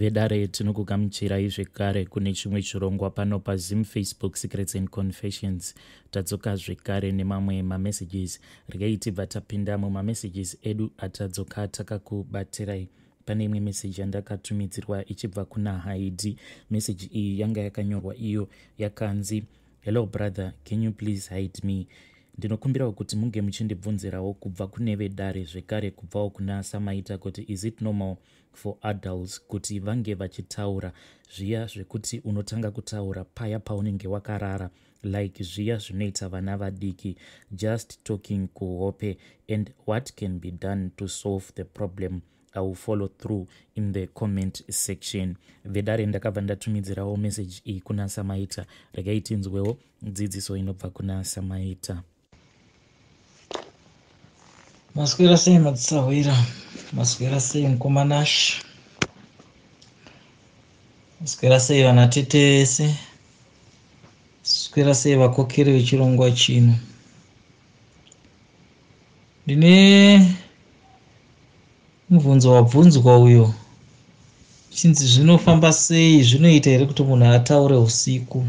Vedare tinokugamuchirai zvekare kune chimwe chirongwa pano paZim Facebook Secrets and Confessions. Tadzoka zvekare nemamwe mamessages. Regai tibva tapinda mumamessages edu atadzoka takakubatirai. Pane imwe message yandakatumidzirwa ichibva kuna Haidi. Message iyi yanga yakanyorwa iyo yakanzi Hello brother, can you please hide me? Ndinokumbirawo kuti munge muchindibvunzirawo kubva kune vedare zvekare kubvawo kuna Samaita kuti is it normal for adults kuti vange vachitaura zviya zvekuti unotanga kutaura paya paunenge wakarara like zviya zvinoita vana vadiki just talking kuhope and what can be done to solve the problem. I will follow through in the comment section. Vedare ndakabva ndatumidzirawo message iyi kuna Samaita. Regai tinzwewo dzidziso inobva kuna Samaita. Maswera sei madzisahwira? Maswera sei mukoma Nash? Maswera sei vana tete vese? Maswera sei vakokeri vechirongwa chino? Ndine mubvunzo wabvunzwa uyo chinzi zvinofamba sei, zvinoita here kuti munhu ataure usiku?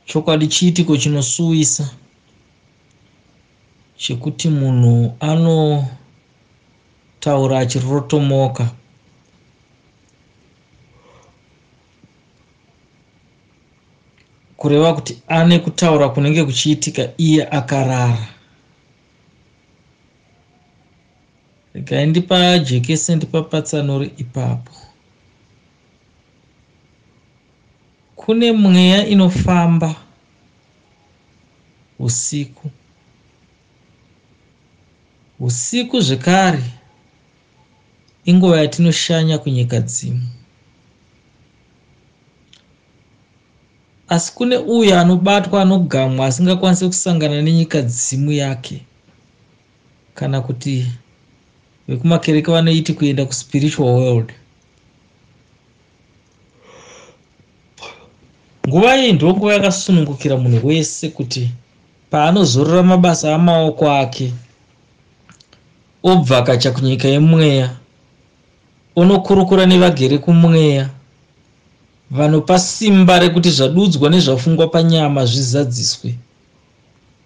Chokwadi chiitiko chinosuwisa chekuti munhu anotaura achirotomoka. Kureva kuti ane kutaura kunenge kuchiitika iye akarara. Regai ndipajekese ndipapatsanure ipapo. Kune mweya inofamba usiku. Usiku zvekare inguva yatinoshanya kunyika dzimu. Asi kune uyo anobatwa anogamwa asingakwanisi kusangana nenyika dzimu yake. Kana kuti vekumakereke vanoiti kuenda kuspiritual world. Nguva iyi ndonguva yakasunungukira munhu wese kuti paanozorora mabasa amaoko ake obvakacha kunyika yemweya onokurukura nevagere kumweya vanopa simba rekuti zvadudzwa nezvafungwa panyama zvizadziswe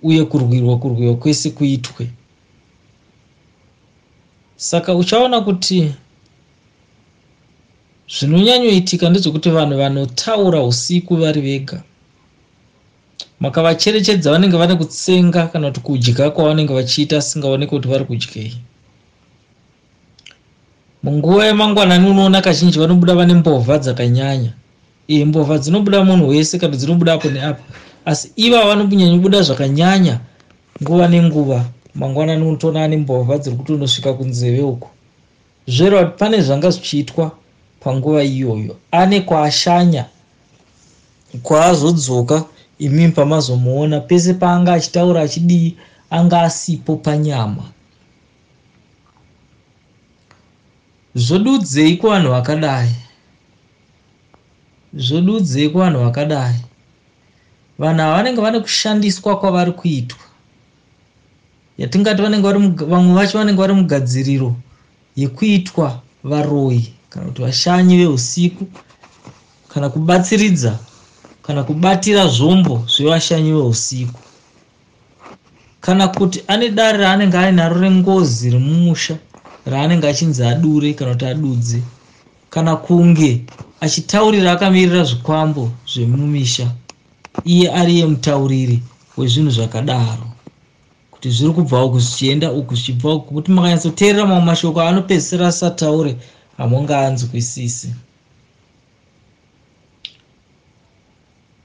uye kurwirwa kurwiwa kwese kuitwe. Saka uchaona kuti zvinonyanyoitika ndezvekuti vanhu vanotaura usiku vari vega makavacherechedza vanenge vane kutsenga kana kuti kudya kwavanenge vachiita asingaoneki kuti vari kudyei. Munguva yemangwanani unoona kazhinji vanobuda vane mbovha dzakanyanya. Iyi mbovha dzinobuda munhu wese kana dzinobuda apo neapo, asi iva vanonyanyobuda zvakanyanya nguva nenguva. Mangwanani unotoona ane mbovha dziri kutonosvika kunzeve uko. Zvoreva kuti pane zvanga zvichiitwa panguva iyoyo. Ane kwaashanya kwaazodzoka imimi pamazomuona pese paanga achitaura achidii anga asipo panyama. Zvodudzei kuvanhu vakadai? Zvodudzei kuvanhu vakadai? Vanhu ava vanenge vane kushandiswa kwavari kuitwa. Yatingati vanenge vari vamwe vacho vanenge vari mugadziriro yekuitwa varoyi kana kuti vashanyi veusiku kana kubatsiridza kana kubatira zvombo zvevashanyi veusiku. Kana kuti ane dare raanenge ainaro rengozi remumusha raanenge achinzi adure kana kuti adudze, kana kunge achitaurira akamirira zvikwambo zvemumisha iye ariye mutauriri wezvinhu zvakadaro kuti zviri kubva uku zvichienda uku zvichibva uku, kuti makanyatsoteerera mamwe mashoko anopedzisira asataure hamungaanzwisisi.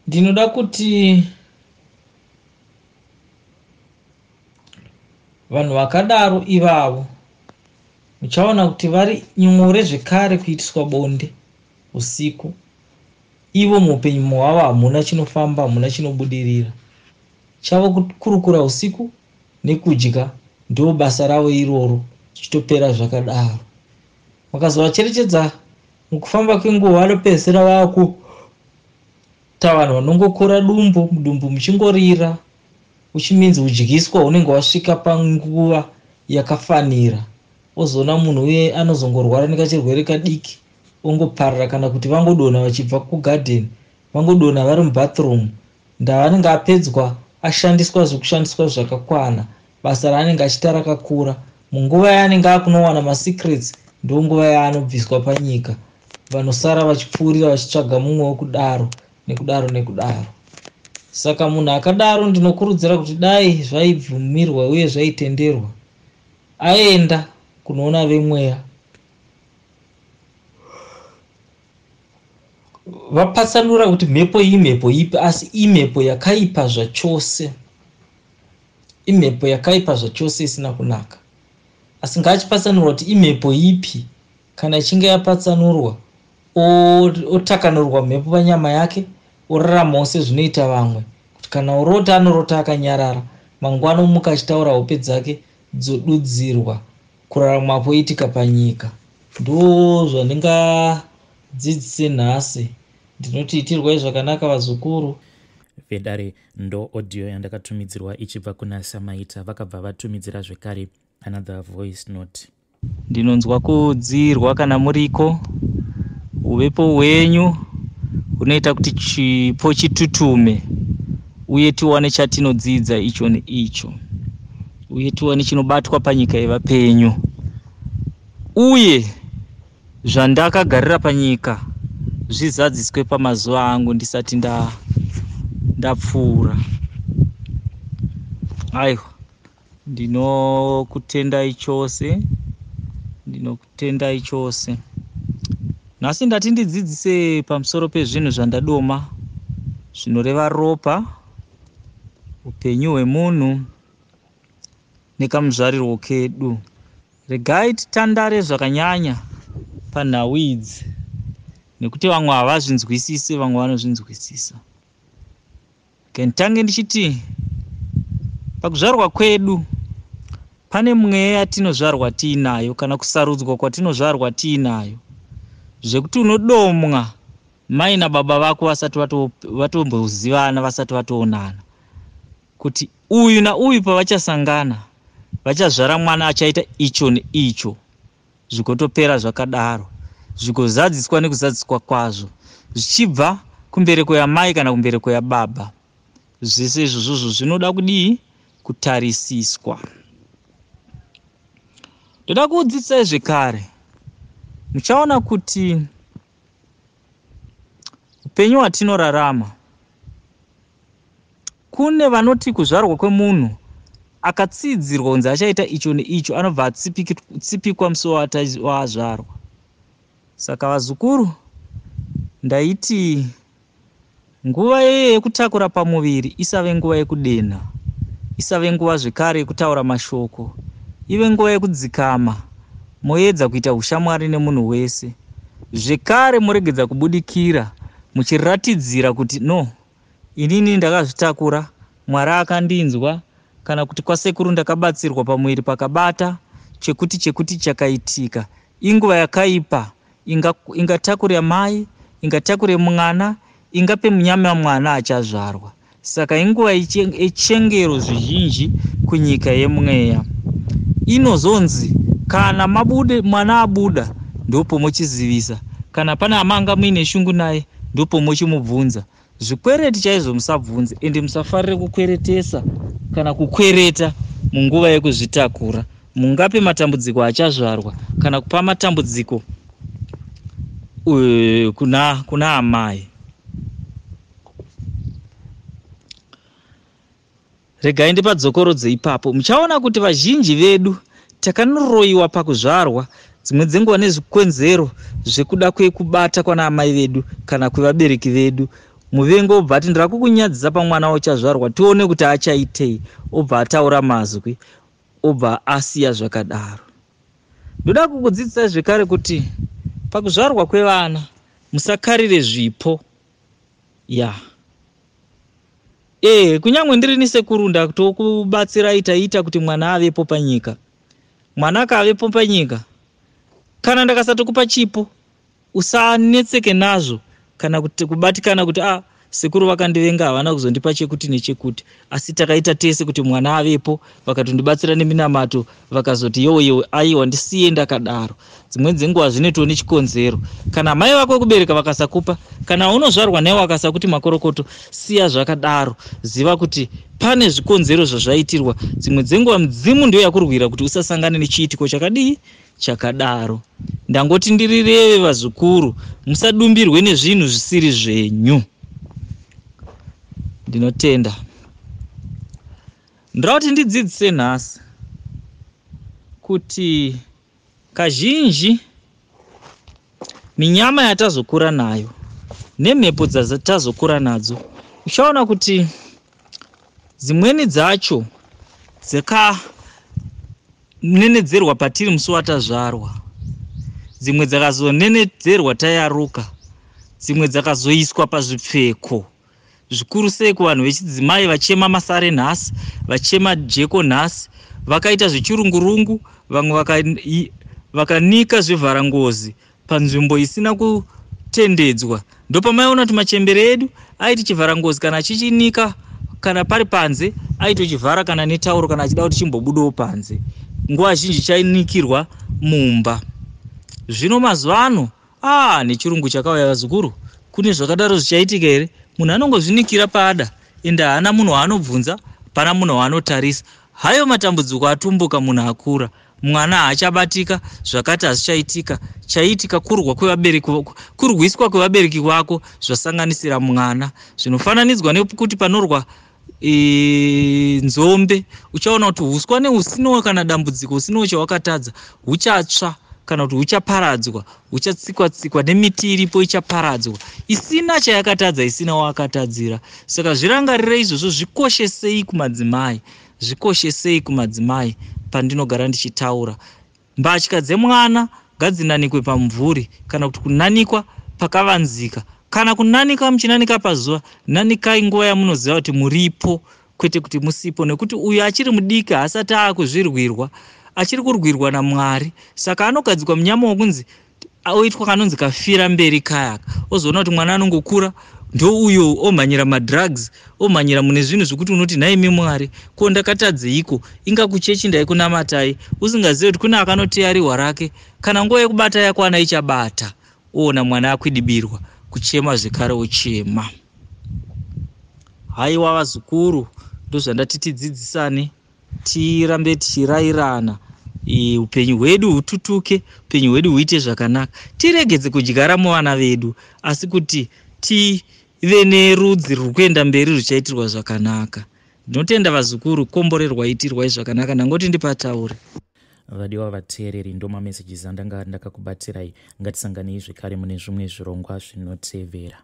Ndinoda kuti vanhu vakadaro ivavo muchaona kuti vari nyore zvekare kuitiswa bonde usiku. Ivo muupenyu hwavo hamuna chinofamba, hamuna chinobudirira. Chavo kukurukura usiku nekudya ndo basa ravo iroro, zvichitopera zvakadaro. Makazovacherechedza mukufamba kwenguva vanopedzisira vakuita vanhu vanongokora dumbu, mudumbu muchingorira, uchiminzi udyiswa unenge wasvika panguva yakafanira. Ozoona munhu uye anozongorwara nekachirwere kadiki, ongoparara, kana kuti vangodonha vachibva kugadheni, vangodonha vari mubathroom. Ndava anenge apedzwa, ashandiswa zvekushandiswa zvakakwana. Basa raanenge achiita rakakura. Munguva yaanenge akunowana masecrets, ndonguva yaanobviswa panyika. Vanosara vachipfuurira vachitsvaga mumwe wekudaro, nekudaro nekudaro. Saka munhu akadaro ndinokurudzira kuti dai zvaibvumirwa uye zvaitenderwa, aenda kunoona vemweya, vapatsanura kuti mhepo iyi imhepo ipi, asi imhepo yakaipa zvachose, imhepo yakaipa zvachose isina kunaka. Asi ngaachipatsanurwa kuti imhepo ipi. Kana ichinge yapatsanurwa, otakanurwa mhepo panyama yake, oraramawo sezvinoita vamwe, kuti kana orota anorota akanyarara, mangwana omuka achitaura hope dzake dzodudzirwa, kurarama kwoitika panyika. Ndo zvandingadzidzise nhasi. Ndinoti itirwai zvakanaka vazukuru. Vedare, ndo audio yandakatumidzirwa ichibva kuna Samaita. Vakabva vatumidzira zvekare another voice note. Ndinonzwa kudzirwa kana muriko. Uvepo hwenyu hunoita kuti chipo chitutume, uye tiwane chatinodzidza icho neicho, uye tiwane chinobatwa panyika yevapenyu. Uye zvandakagarira panyika zvizadziswe pamazuva angu ndisati ndapfuura. Aiwa, ndinokutendai chose, ndinokutendai chose. Nhasi ndati ndidzidzise pamusoro pezvinhu zvandadoma zvinoreva ropa, upenyu hwemunhu nekamuzvarirwo kedu. Regai titandare zvakanyanya panhau idzi, nekuti vamwe havazvinzwisisi, vamwe vanozvinzwisisa. Nditange ndichiti pakuzvarwa kwedu pane mweya yatinozvarwa tiinayo, kana kusarudzwa kwatinozvarwa tiinayo, zvekuti unodomwa mai nababa vako vasati vatombozivana, vasati vatoonana, kuti uyu nauyu pavachasangana vachazvara mwana achaita icho neicho, zvikotopera zvakadaro, zvikozadziswa nekuzadziswa kwazvo, zvichibva kumbereko yamai kana kumbereko yababa. Zvese izvozvozvo zvinoda kudii? Kutarisiswa. Ndoda kudzidzisai zvekare. Muchaona kuti upenyu hwatinorarama, kune vanoti kuzvarwa kwemunhu akatsidzirwa kunzi achaita icho neicho, anobva atsipikwa musi waazvarwa. Saka vazukuru, ndaiti nguva yeye yekutakura pamuviri isave nguva yekudenha, isave nguva zvekare yekutaura mashoko, ive nguva yekudzikama, moedza kuita ushamwari nemunhu wese. Zvekare muregedza kubudikira muchiratidzira kuti no, inini ndakazvitakura, Mwari akandinzwa, kana kuti kwasekuru ndakabatsirwa pamuviri pakabata chekuti chekuti chakaitika. Inguva yakaipa ingatakure mai, ingatakure mwana, ingape munyama mwana achazvarwa. Saka inguva yechengero zvizhinji kunyika yemweya. Inozonzi kana mabude mwana abuda, ndopomochizivisa. Kana pane amanga muine shungu naye, ndopomochimubvunza. Zvikwereti chaizvo musabvunze, ende musafarire kukweretesa kana kukwereta munguva yekuzvitakura. Mungape matambudziko achazvarwa, kana kupa matambudziko kuna amai. Regai ndipadzokorodze ipapo. Muchaona kuti vazhinji vedu takanoroyiwa pakuzvarwa, dzimwe dzenguva nezvikonzero zvekuda kwekubata kwana amai vedu kana kwevabereki vedu. Muvengi obva ati ndira kukunyadzisa pamwana uchazvarwa, tione kuti achaitei. Obva ataura mazwi, obva asiya zvakadaro. Ndoda kukudzidzisai zvekare kuti pakuzvarwa kwevana musakarire zvipo. Ya, kunyangwe ndiri nisekuru ndatokubatsirai, taita kuti mwana avepo panyika. Mwana akavepo panyika, kana ndakasatokupa chipo, usanetseke nazvo, kana kuti kubatikana kuti Sekuru vakandivenga, havana kuzondipa chekuti nechekuti, asi takaita tese kuti mwana avepo. Vakatondibatsira neminamato, vakazoti yowe yowe, aiwa, ndisiye ndakadaro. Dzimweni dzenguva zvinoitwa nechikonzero. Kana mai vako vekubereka vakasakupa, kana unozvarwa naye wakasakuti makorokoto, siya zvakadaro. Ziva kuti pane zvikonzero zvazvaitirwa. Dzimwe dzenguva mudzimu ndiyo yakurwira kuti usasangane nechiitiko chakadii chakadaro. Ndangoti ndirireve, vazukuru, musadumbirwe nezvinhu zvisiri zvenyu. Ndinotenda. Ndoda kuti ndidzidzise nhasi kuti kazhinji minyama yatazokura nayo nemhepo dzatazokura nadzo, uchaona kuti dzimweni dzacho dzakanenedzerwa patiri musi watazvarwa, dzimwe dzakazonenedzerwa tayaruka, dzimwe dzakazoiswa pazvipfeko, zvikuru sei kuvanhu vechidzimai vachema masare nhasi, vachema jeko nhasi, vakaita zvechirungurungu, vamwe vakanika zvivharangozi panzvimbo isina kutendedzwa. Ndopamaiona kuti machembere edu aiti chivharangozi kana chichinika kana pari panze, aitochivhara kana netauro kana achida kuti chimbobudawo panze. Nguva zhinji chainikirwa mumba. Zvino mazuva ano nechirungu chakauya, vazukuru, kune zvakadaro zvichaitika here? Munhu anongozvinikira paada, ende haana munhu waanobvunza, pana munhu waanotarisa. Hayo matambudziko atumbuka, munhu akura, mwana haachabatika, zvakati hazvichaitika. Chaiitika kurwa kwevabereki, kurwiswa kwevabereki vako zvasanganisira mwana. Zvinofananidzwa nekuti panorwa nzombe, uchaona kuti uswa neusinawo kana dambudziko, usinawo chawakatadza, huchatsva kana kuti huchaparadzwa, huchatsikwa tsikwa nemiti iripo, ichaparadzwa isina chayakatadza, isina waakatadzira. Saka zvirangarire izvozvo, zvikoshesei kumadzimai, zvikoshesei kumadzimai. Pandinogara ndichitaura, mbatya dzemwana ngadzinanikwe pamumvuri kana kuti kunanikwa pakavanzika. Kana kunanika muchinanika pazuva, nanikai nguva yamunoziva kuti muripo, kwete kuti musipo, nekuti uyu achiri mudiki, haasati aakuzvirwirwa, achiri kurwirwa naMwari. Saka anogadzikwa munyama wokunzi oitwa kanonzi kafira mberi kayaka, ozoona kuti mwana anongokura, ndouyo omhanyira madrugs, omhanyira mune zvinhu zvekuti unoti, "Nhaimi Mwari, ko ndakatadzeiko? Inga kuchechi ndaikunamatai." Usingazivi kuti kune akanoteya rihwa rake. Kana nguva yekubata yakwana, ichabata. Oona mwana akwidibirwa, kuchema zvekare ochema. Haiwa vazukuru, ndozvandati tidzidzisane, tirambe tichirayirana, upenyu hwedu hututuke, upenyu hwedu huite zvakanaka. Tiregedze kudyara muvana vedu, asi kuti tive nerudzi ruri kuenda mberi ruchaitirwa zvakanaka. Ndinotenda vazukuru, komborerwa, itirwai zvakanaka. Ndangoti ndipataure. Vadiwa vateereri, ndo mamessages andanga ndakakubatirai. Ngatisanganei zvekare mune zvimwe zvirongwa zvinotevera.